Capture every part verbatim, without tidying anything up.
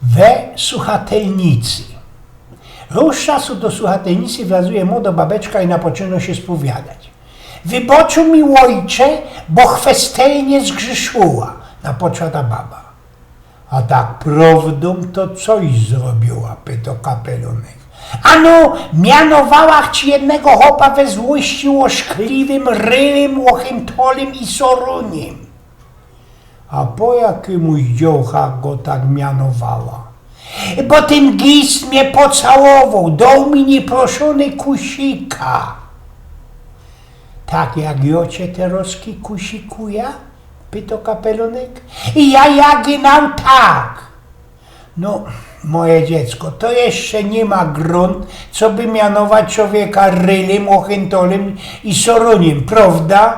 We suchatelnicy. Rōz czasu do suchatelnicy wlazuje młodŏ babeczka i napoczynŏ sie spowiadać. „Wybŏcziōł mi, ôjcze, bo chwestelnie zgrzyszyła”, napoczła ta baba. „A tak prŏwdōm to coś zrobiła?”, pytŏ Kapelōnek. „Ano, mianowała ci jednego chopa we złości ôszkliwym, rylym, ôchyntolym i sorōnim”. „A po jakymyś dziołcha go tak mianowała?” „Bo tyn gist mie pocałowoł, doł mi niyproszōny kusika”. „Tak jak jŏ cie terŏzki kusikuja?”, pytŏ Kapelōnek. „Ja, ja, genau tak”. „No, moje dziecko, to jeszcze niy ma grunt, coby mianować czowieka rylym, ôchyntolym i sorōnim, prŏwda?”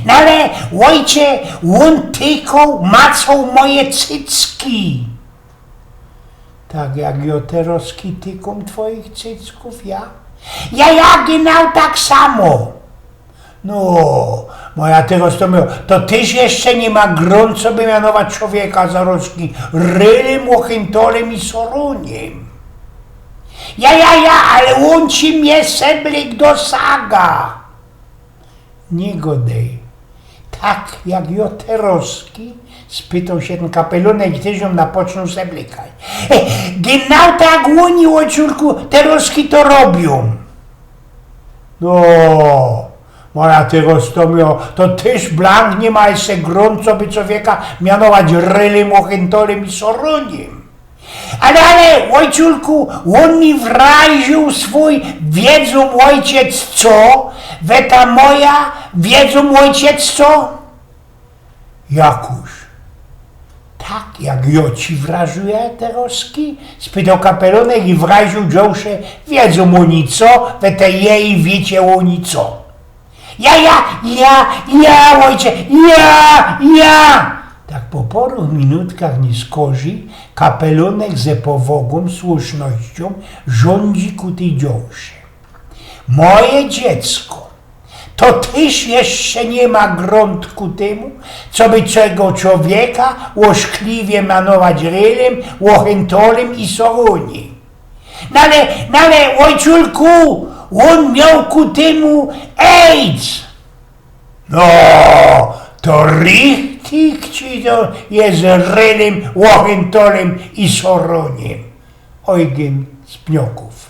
„No ale, ôjcze, ôn tykoł, macoł moje cycki”. „Tak jak jŏ terŏzki tykōm twojich cyckōw, ja?” „Ja, ja, genau tak samo”. „No, moja terŏz to mio, to tyż jeszcze niy ma grunt, coby mianować czowieka zarŏzki rylym, ôchyntolym i sorōnim”. „Ja, ja, ja, ale ôn ci mie seblyk do saga”. „Niy godej. Tak jak jŏ terŏzki?”, spytoł sie tyn Kapelōnek i tyż jōm napoczōn seblykać. „E, genau tak ôni, ôjczulku, terŏzki to robiōm”. „No, moja terŏz to mio, to tyż blank niy ma jeszcze grunt, coby czowieka mianować rylym, ôchyntolym i sorōnim”. „Ale, ale, ôjczulku, ôn mi wrajziōł swōj, wiedzōm ôjciec co, we ta moja, wiedzōm ôjciec co?” „Jakōż? Tak jak jŏ ci wrajziōł terŏzki?”, spytoł Kapelōnek i wrajziōł dziołsze: „Wiedzōm ôni co, we te jeji wiycie ôni co”. „Ja, ja, ja, ja, ôjcze, ja, ja”. Tak po paru minutkach niyskorzij Kapelōnek ze powŏgōm, słusznościōm rzōndzi ku tyj dziołsze. „Moje dziecko, to tyż jeszcze niy ma grunt ku tymu, coby tego czowieka ôszkliwie mianować rylym, ôchyntolym i sorōnim”. „No ale, no ale, ôjczulku, ôn mioł ku tymu AIDS”. „No, to richtig ci to je z rylym, ôchyntolym i sorōnim”. Eugyn z Pniokōw.